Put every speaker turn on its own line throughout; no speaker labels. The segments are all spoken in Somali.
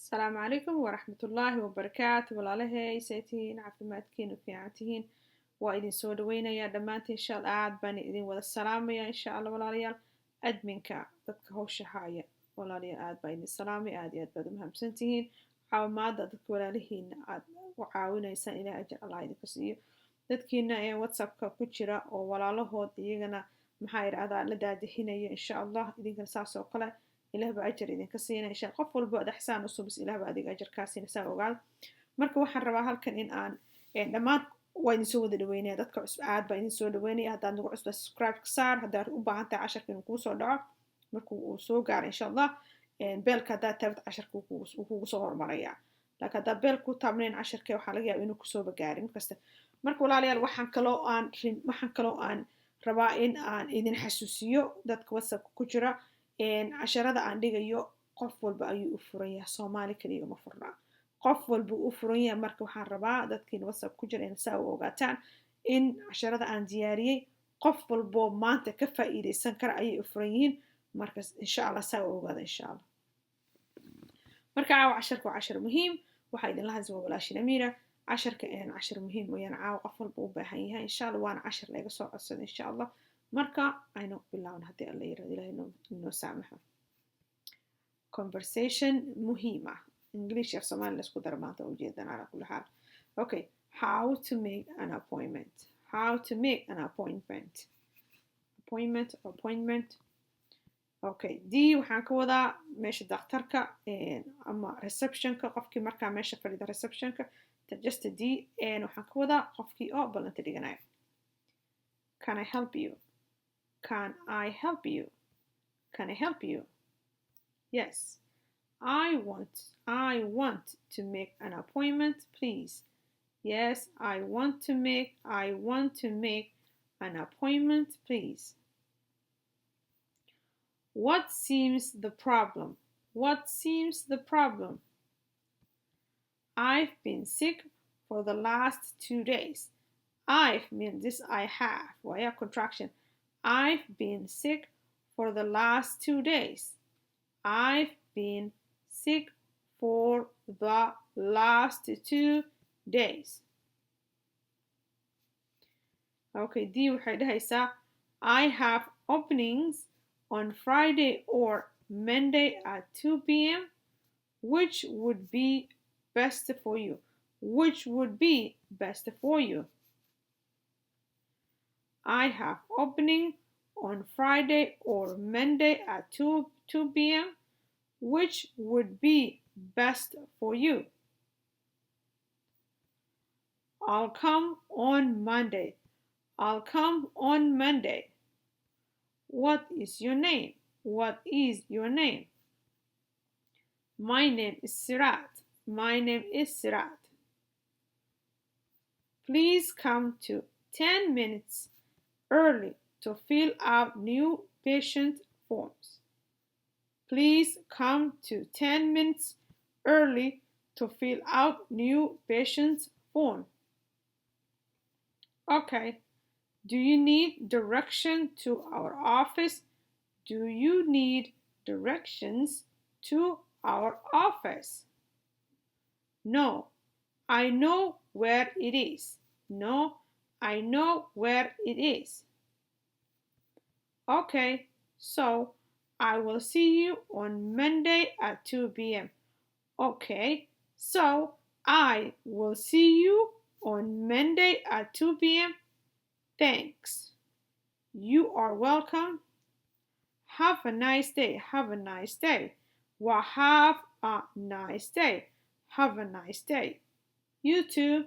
Asalaamu calaykum waraxmatullaahi wabarakaatu. Walaalahay, say tihiin? Caafimaadkiinu fiican tihiin? Waa idin soo dhaweynayaa dhammaantiin, insha Allah. Aad baan idin wada salaamaya, insha Allah. Walaalayaal, adminka, dadka hawsha haya, walaalayaal, aad baan idin salaamay. Aad iyo aad baad u mahadsan tihiin caawimaada dadka walaalihiina aad u caawinaysaan. Ilaah ajar Allah idinka siiyo. Dadkiina ee WhatsAppka ku jira oo walaalahood iyagana, maxaa idhahdaa, la daadihinaya, insha Allah idinkana saas oo kale Ilaah baa ajar idinka siina, insha. Qof walba ad axsaan u subis, Ilaah baa adiga ajar kaa siina, saa ogaad. Marka waxaan rabaa halkan in aan dhammaan waa idin soo wada dhaweynaya. Dadka cusub aad baa idin soo dhaweynaya. Haddaad nagu cusba, subscribe ka saar. Haddaad u baahan tahay casharka inuu kuu soo dhaco markuu uu soo gaaro, insha Allah, bellka haddaad taabid, casharka wuu kugu soo hormarayaa. Laakiin haddaad bell ku taabnayn, casharka waxaa laga yaaba inuu kusooba gaarin markasta. Marka walaalayaal, waxaan kaloo aan rabaa in aan idin xasuusiyo, dadka WhatsAppka ku jira, casharada aan dhigayo qof walba ayuu u furan yahay. Soomaali kaliya uma furnaa, qof walba u furan yahay. Marka waxaan rabaa dadkiina WhatsApp ku jira in saa u ogaataan in casharada aan diyaariyey qof walboo maanta ka faa'iideysan kara ayay u furan yihiin. Marka insha Allah saa u ogaada, insha Allah. Marka caawa casharka waa cashar muhiim. Waxaa idinla hadlaysa waa walaashin Amiira. Casharka cashar muhiim weeyaan, caawa qof walba u baahan yahay, insha Allah. Waana cashar laga soo codsaday, insha Allah. Marka aynu bilaawno, haddii Alla yirahdo, Ilahay inoo saamaxo. Conversation muhiim ah, English af Soomaali la isku dara maanta ujeedan. Calaa kulli xaal, okay, how to make an appointment. How to make an appointment. Appointment, appointment. Okay, D waxaan ka wadaa meesha dhakhtarka ama receptionka, qofkii markaa meesha fadhida, receptionka. Just D waxaan ka wadaa qofkii oo ballanta dhiganaya. Can I help you? Can I help you? Can I help you? Yes, I want to make an appointment, please. Yes, I want to make an appointment, please. What seems the problem? What seems the problem? I've been sick for the last 2 days. I've means this, I have. Waa contraction. I've been sick for the last 2 days. I've been sick for the last 2 days. Okay, D waxay dhahaysaa, I have openings on Friday or Monday at 2 p.m. Which would be best for you? Which would be best for you? I have opening on Friday or Monday at 2 p.m. Which would be best for you? I'll come on Monday. I'll come on Monday. What is your name? What is your name? My name is Sirat. My name is Sirat. Please come to 10 minutes early to fill out new patient forms. Please come to 10 minutes early to fill out new patient form. Okay. Do you need direction to our office? Do you need directions to our office? No, I know where it is. No, I know where it is. Okay, so I will see you on Monday at 2 p.m. Okay, so I will see you on Monday at 2 p.m. Thanks. You are welcome. Have a nice day. Have a nice day. Well, have a nice day. Have a nice day. You too.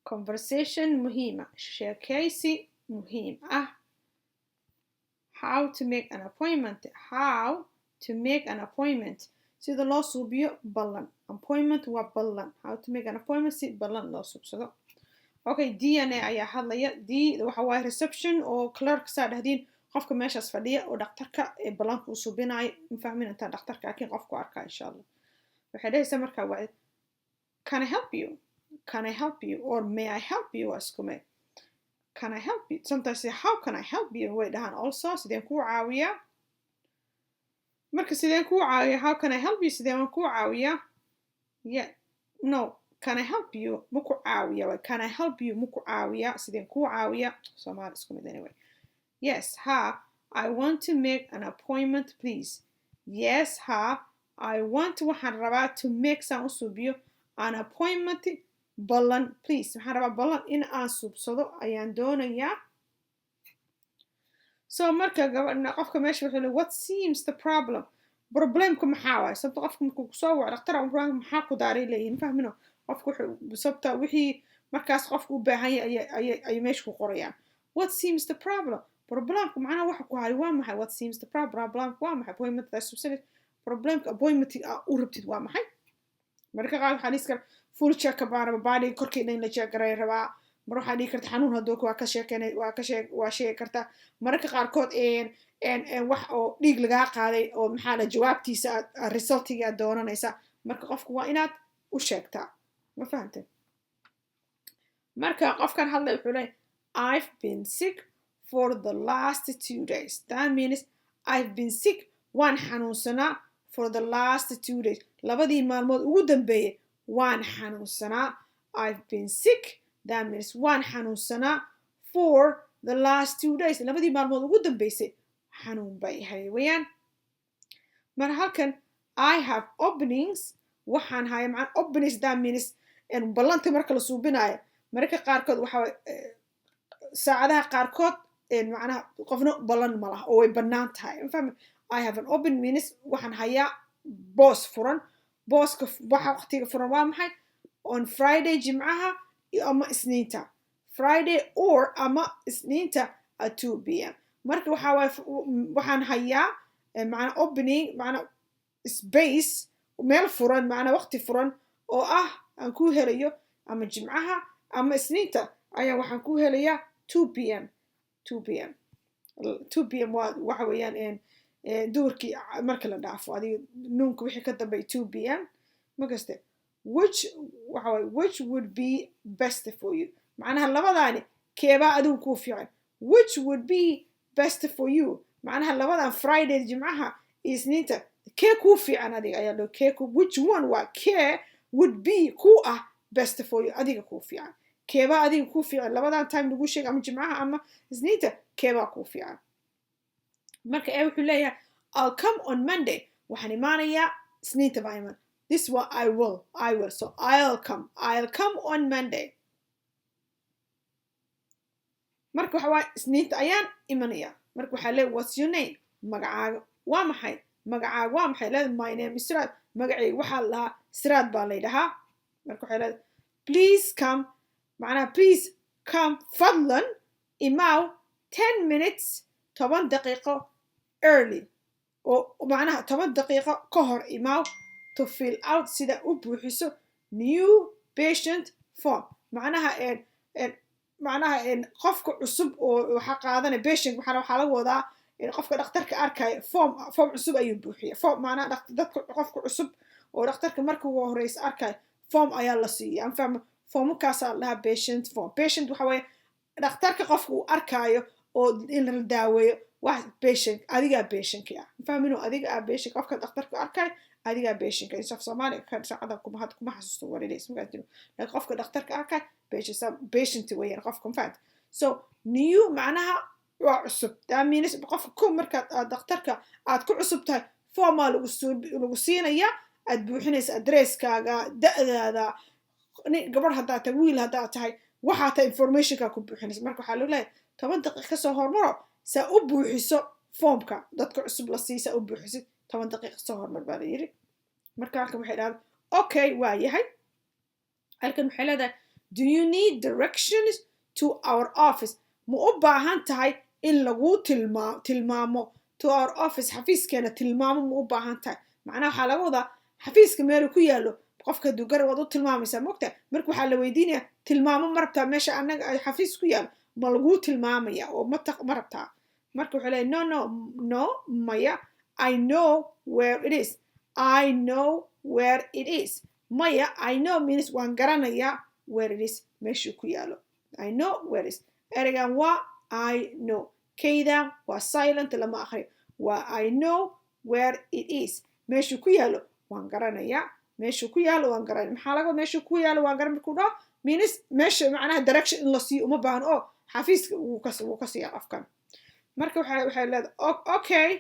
Conversation muhiima, sheekaysi muhiim ah. How to make an appointment. How to make an appointment, sida loo suubiyo ballan. Appointment waa ballan. How to make an appointment, si ballan loo suubsado. Okay, DNA ayaa hadlaya. D waxa waaye reception oo clerk, saa dhahdiin, qofka meeshaas fadhiya oo dhaktarka ee ballanka u suubinayo. Ma fahmin intaan dhaktarka laakiin qofku arkaa, insha Allah. Waxay dhahaysaa markaa waa, "Can I help you?" "Can I help you" or "May I help you" waa isku mid. "Can I help you?" Sometimes say, "How can I help you?" way dhahaan also. Sideen kuu caawiyaa? Marka sideen kuu caawiya? How can I help you? Sidee waan kuu caawiyaa? Yeah, no, can I help you, ma ku caawiya. Can I help you, ma ku caawiya, sideen kuu caawiya. Soomaali isku mid. Anyway, yes, ha, I want to make an appointment, please. Yes, ha, I want, waxaan rabaa, to make, saan u suubiyo, an appointment, ballan, please. Waxaan rabaa ballan in aan suubsado ayaan doonayaa. So marka gabadha, qofka meesha wuxuu leeyahay, "What seems the problem?" Problemku maxaa waaye? Sababta qofka markuu kusoo waco dhaktar, maxaa ku daaray leeyihin, fahmino qofka wuxuu sababta wixii markaas qofku u baahan yahay ayay meesha ku qorayaan. What seems the problem? Problemku macnaha waxa ku hayo waa maxay? What seems the problem? Problemku waa maxay? Appointment subsanid, problemka appointment u rabtid waa maxay? Marka qaar waxaa dhihi kara full check baan raba, body korkeeda in la check garay rabaa. Mar waxaa dhihi karta xanuun hadduu waa ka sheekeynay, waa ka sheeg, waa sheegi kartaa. Mararka qaarkood wax oo dhiig lagaa qaaday oo maxaa la jawaabtiisa aad resultiga aad doonanaysaa. Marka qofku waa inaad u sheegtaa, ma fahamtay? Marka qofkan hadlay wuxuu leeyahay, "I've been sick for the last 2 days." That means I've been sick, waan xanuunsanaa, for the last 2 days, labadii maalmood ugu dambeeyay waan xanuunsanaa. I've been sick, that means waan xanuunsanaa, for the last 2 days, labadii maalmood ugu dambeysay xanuun bay ahay weeyaan. Mar halkan I have openings, waxaan haya macna openings. That means ballanta marka la suubinayo, mararka qaarkood waxa saacadaha qaarkood macnaha qofna ballan ma laha oo way bannaan tahay, ma fahmi? I have an open means waxaan hayaa boos furan. Booska waxa waqtiga furan waa maxay? On Friday, jimcaha ama Isniinta. Friday or ama Isniinta at 2 p.m. Marka waxa waaye waxaan hayaa macna opening, macna space, meel furan, macna waqti furan oo ah aan ku helayo ama jimcaha ama Isniinta ayaa waxaan ku helayaa 2 p.m., 2 p.m. 2 p.m. waa waxa weeyaan duhurkii marka la dhaafo, adiga noonka wixii ka dambeeya, 2 p.m. Ma kaste? Which waxa waye, which would be best for you? Macnaha labadaani keebaa adigu kuu fiican? Which would be best for you? Macnaha labadan, Friday, jimcaha, iyo Isniinta, kee kuu fiican adiga ayaa loo kee ku. Which one waa kee, would be ku ah, best for you, adiga kuu fiican. Keebaa adiga kuu fiican labadan time lagu sheegay, ama jimcaha ama Isniinta, keebaa kuu fiican? Marka ee wuxuu leeyahay, "I'll come on Monday." Waxaan imaanayaa Isniinta baa iman. This one, I will, I will. So I'll come, I'll come on Monday. Marka waxa waaye Isniinta ayaan imanaya. Marka waxaa leeyahay, "What's your name?" Magacaaga waa maxay? Magacaaga waa maxay? Leedahay, "My name is Siraad." Magacayga waxaa la dhahaa Siraad baa lay dhahaa. Marka waxay leedahay, "Please come," macnaha please come, fadlan imaaw, 10 minutes, 10 daqiiqo, early, oo macnaha 10 daqiiqo ka hor imaaw, to fill out, sida u buuxiso, new patient form. Macnaha qofka cusub oo waxaa qaadanaya patient, waxaa laga wadaa qofka dhakhtarka arkaya. Form cusub ayuu buuxiya. Form macnaha dadka qofka cusub oo dhakhtarka marka ugu horeysa arkaya form ayaa la siiya, ama fahma? Formkaasaa la dhahaa patient form. Patient waxa weeye dhakhtarka qofka uu arkaayo oo in la daaweeyo. Wax patient, adigaa patientka ah, fahmino? Adiga ah patient, qofka dhakhtarka arkaayo adigaa patientka. Insaf Soomaaliya ka saacada kuma had kuma xasuusto what it is markaas jiro, laakiin qofka dhakhtarka arkaayo patient, patient weeyaan qofka, ma fahamta? So new macnaha waa cusub. That means qofka ku markaad aad dhakhtarka aad ku cusub tahay, formaa lagu siinaya aad buuxinaysa, addresskaaga, da'daada, gabadh haddaa tahay, wiil haddaa tahay, waxaa tahay informationka ku buuxinaysa. Marka waxaa loo leeyahay 10 daqiiq kasoo hormaro saa u buuxiso foomka dadka cusub la sii, saa u buuxisid 10 daqiiq kasoo hormar baa la yidhi. Marka halkan waxay dhahda, okay, waa yahay. Halkan waxay leedahay, "Do you need directions to our office?" Ma u baahan tahay in lagu tilmaamo to our office, xafiiskeena tilmaamo ma u baahan tahay? Macnaha waxaa laga wadaa xafiiska meelu ku yaallo qofka hadduu gara waad u tilmaamaysaa, mogta? Marka waxaa la weydiinaya, tilmaamo ma rabtaa? Meesha annaga ay xafiis ku yaalo ma laguu tilmaamaya oo ma rabtaa? Marka wuxuu leeyahay, "No, no, no, maya, I know where it is. I know where it is." Maya, I know means waan garanayaa, where it is, meeshuu ku yaalo. I know where it is. Ereygan waa I know. Kaydan waa silent, lama akhriyo. Waa I know Where it is, meeshuu ku yaalo waan garanayaa. Meeshuu ku yaalo waan garanaya. Maxaa laga meeshuu ku yaalo waan garan markuu dhaho? Means meesha, macnaha direction in la siiyo uma baahno oo xafiiska wuu ka siiyaa afkan. Marka waxay leedahay, "Okay."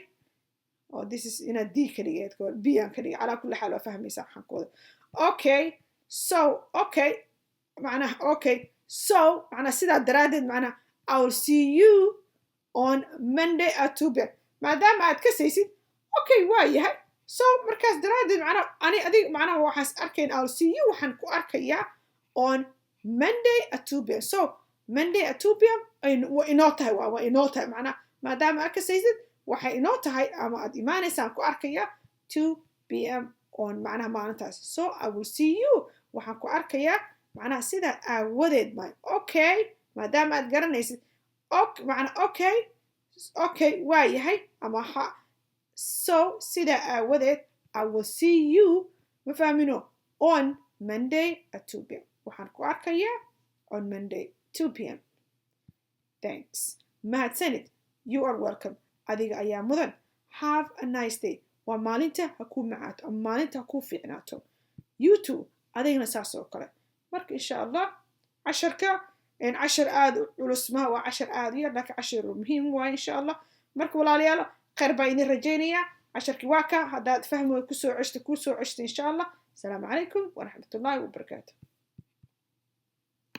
Oh, this is inaad D ka dhigeed, B aan ka dhigay. Calaa kulli xaal, waa fahmaysaa waxaan ku wada. Okay, so okay, macnaha okay, so macnaha sidaa daraaddeed, macnaha I will see you on Monday at 2 p.m. Maadaama aad ka saysid, okay, waa yahay. So markaas daraaddeed, macnaha ani adig, macnaha waxaas arkayn, I will see you, waxaan ku arkayaa, on Monday at 2 p.m. So Monday at 2 p.m. waa inoo tahay, waa inoo tahay. Macnaha maadaama aad ka saysid, waxay inoo tahay ama aad imaanaysaan ku arkayaa 2 p.m. on macnaha maalintaas. So I will see you, waxaan ku arkayaa, macnaha sidaa aawadeed may okay, maadaama aad garanaysid, macnaa okay, waa yahay ama ha. So sidaa aawadeed, I will see you, ma fahmino, on Monday at 2 p.m., waxaan ku arkayaa on Monday 2 p.m. Thanks, mahadsanid. You are welcome, adiga ayaa mudan. Have a nice day, waa maalinta ha kuu macaato ama maalinta ha kuu fiicnaato. You too, adigna saas oo kale. Marka insha Allah, casharka cashar aada u culus maha, waa cashar aada u yar, laakiin cashar muhiim waaye insha Allah. Marka walaalayaalo, khayr baa idin rajaynayaa. Casharkii waa ka haddaad fahmi way kusoo ceshta, kusoo ceshta insha Allah. Asalaamu calaykum waraxmatullaahi wabarakaatu.